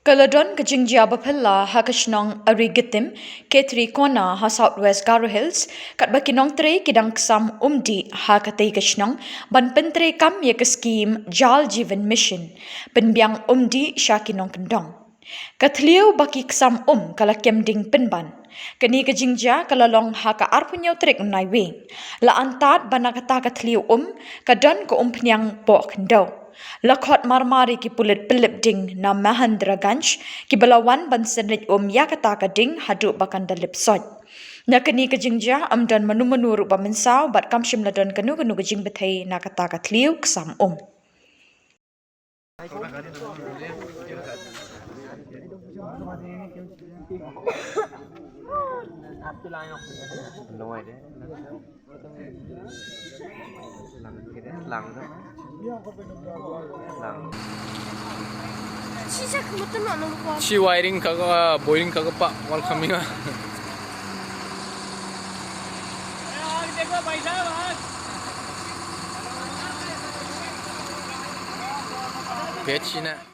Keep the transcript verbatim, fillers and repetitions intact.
Ka la don ka jingjia baphylla ha ka shnong Arigitim, Ketri Kona ha South West Garo Hills, katba ki nongtrei ki dang ksam umdih ha katei ka shnong ban pyntreikam ïa ka skhim Jal Jeevan Mission, pynbiang umdih sha ki nongkyndong. Ka thliew ba ki ksam um ka la kem ding pynban. Kane ka jingjia ka la long ha ka arphew hynñiew tarik u Naiwieng. La antad ba na kata ka thliew um ka don ka umphniang poh khyndew. La khot marmar ïa ki pulit pynlip ding na Mahendraganj kiba la wan ban synrit um ïa kata ka ding haduh ba kan da lip soit. Na kane ka jingjia ym don mano mano ruh ba mynsaw bad kam shym la don kano kano ka jingbthei na kata ka thliew ksam um. Shi wiring ka, ah, boring ka pa wal khaminga. Pechina.